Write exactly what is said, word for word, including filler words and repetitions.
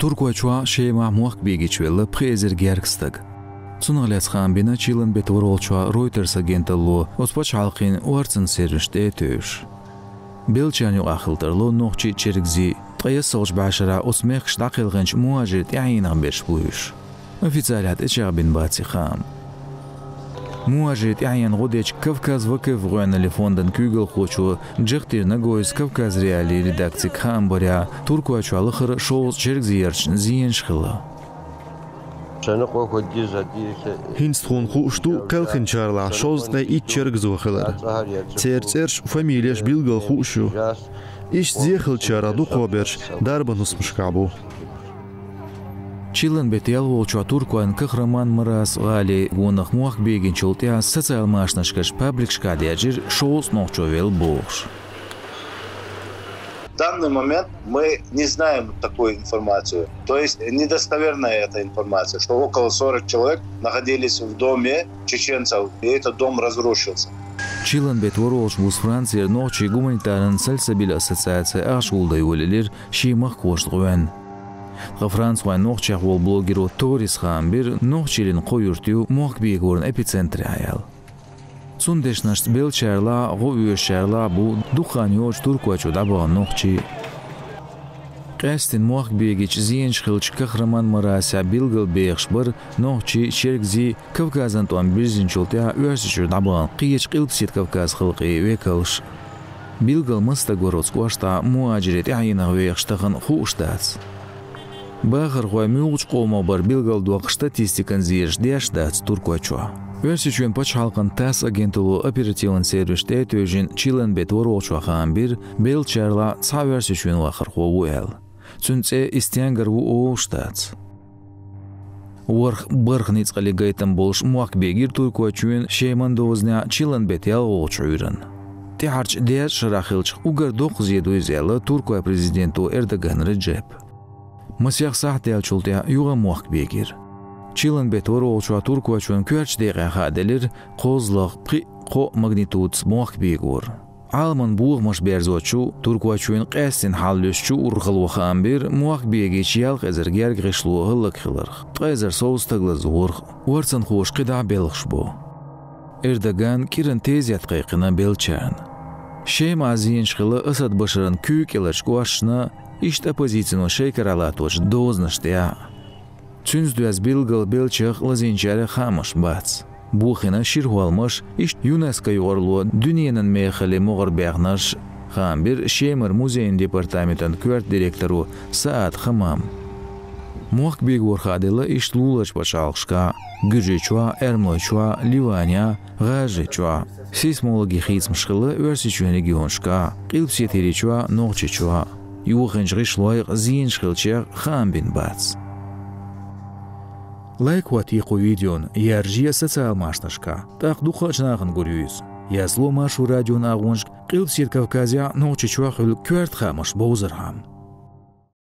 Туркойчохь Шемахь Мохк Бегич велла пхи эзар гергга стаг. Цунах лаьцна хаам бина Чилан-Бетан ворхӀалгӀачохь Reuters агенталло, оцу пачхьалкхан орцан сервисашна тӀе а тевжаш. Беллачарна юкъахь хила тарло нохчий а, чергазий а, ткъа ялхолгӀачу бӀешарахь оцу мехкашка дӀакхелхинчу мухӀажирийн тӀаьхьенах берш бу уьш. Официалехь тӀечӀагӀбина бац и хаам. МухӀажирийн тӀаьхьенна гӀо дечу Кавказ В К Ф гӀоьналлин фондан куьйгалхочо Джахтир Нагоевс Кавказ.Реалиин редакцига хаам барехь, Туркойчохь лахара шовзткъа чергазий ярташна зенаш хилла. ХӀинца тхуна хууш ду кхелхинчарлахь шовзткъе итт чергазо хилар. Церан цӀераш а, фамилеш а билггал хууш ю. Иштта зе хиллачарах дукхахберш дарбан хӀусамашкахь бу. Чилан-Бетан ялхолгӀачохь Туркойн Кахраман-Марас гӀалин гонах Мохк Бегинчул тӀаьхьа социал машанашкарчу пабликашкахь даьржира шовзткъа нохчо велла бохуш. В данный момент мы не знаем такую информацию. То есть недостоверная эта информация, что около сорок человек находились в доме чеченцев, и этот дом разрушился. Чилан-Бетан ворхӀалгӀачу буса Францера нохчийн гуманитаран сальсабиль ассоциаци ахча гулдан йолаелира шен махкахошна гӀоьнна. Ткъа францхойн нохчех волу блогеро Торис хаам бира, Нохчийчоьнан кхо юрт ю Мохк Бегорна эпицентрехь аьлла. Цуьнан дешнашца, беллачарлахь а, гӀо оьшучарлахь а бу дукха хан йоццуш Туркойчу дӀабахана нохчий. Къаьсттина Мохк Бегича зенаш хиллачу Кахраман-Марасехь билггал бехаш бара нохчий, чергазий, Кавказан тӀом бирзинчул тӀаьхьа Оьрсийчуьра дӀабахана кхечу Къилбаседа Кавказан халкъийн векалш. Билггал маса стаг вара оцу кӀоштахь мухӀажирийн тӀаьхьенах вехаш тахана хууш дац. Бахархой муьлхачу къомах бара билгалдоккхуш статистикан зераш деш а дац Туркойчохь. Оьрсийчоьнан пачхьалкхан ТАСС агенталло оперативан сервисашна тӀе а тевжина, Чилан-Бетан ворхӀалгӀачохь хаам бира, беллачарлахь цхьа Оьрсийчоьнан вахархо ву аьлла. Цуьнан цӀе и стенгара ву олуш дац. ВорхӀ бархӀ ницкъаллин гайтам болуш Мохк Бегира Туркойчоьнан Шеман дозанехь, Чилан-Бетан ялхолгӀачу Ӏуьйранна. ТӀаьхьарчу дезткъа шарахь хиллачух уггар доккха зе ду иза аьлла Туркойн президенто Эрдоган Реджепа. Масех сахьт даьллачул тӀаьхьа юха а Мохк Бегира. Чилан-Бетан ворхӀалгӀачохь Туркойчоьнан коьртачу декъехь хааделира кхозлагӀа пхи а, кхоъ а магнитудас Мохк Бегора. Ӏаламан бохамаш берзочу, Туркойчоьнан къаьсттина хьал луьстучу урхалло хаам бира Мохк Бегича ялх эзар гергга гӀишло хӀаллакьхиларх, ткъа эзар сов стаг лазорх, орцанхоша кхидӀа а белхаш бо. Эрдогана кӀиранан тезет кхайкхина беллачарна. Шемахь зенаш хилла Асад Башаран куьйга кӀеларчу кӀошташна, иштта оппозицино шайн карахь латточу дозанашна тӀехь а. Цуьнца доьзна билггал беллачех а, лазийначарех а хаамаш бац. Бохийна шира хӀолламаш, иштта ЮНЕСКО юкъаралло дуьненан мехаллин могӀарбаьхнарш, хаам бира Шемара музейн департаментан коьрта директоро Саад Хамама. Мохк Бегора хааделла иштта луларчу пачхьалкхашкахь: Гуьржийчохь, Эрмалойчохь, Ливанехь, ГӀажарийчохь. Сейсмологин хийцамаш хилла Оьрсийчоьнан регионашкахь, Къилбаседа ХӀирийчохь, Нохчийчохь. Йохийначу гӀишлойх а, зенаш хиллачех а хаам бина бац. Лайк хӀотта кху видеона, яржае социал машанашкахь, тӀаккха дукхачу нахана гур ю иза. Язло Маршо радион агӀонашка Къилбаседа Кавказехь а, Нохчийчохь а хуьлу коьрта хаамаш бовзархьама.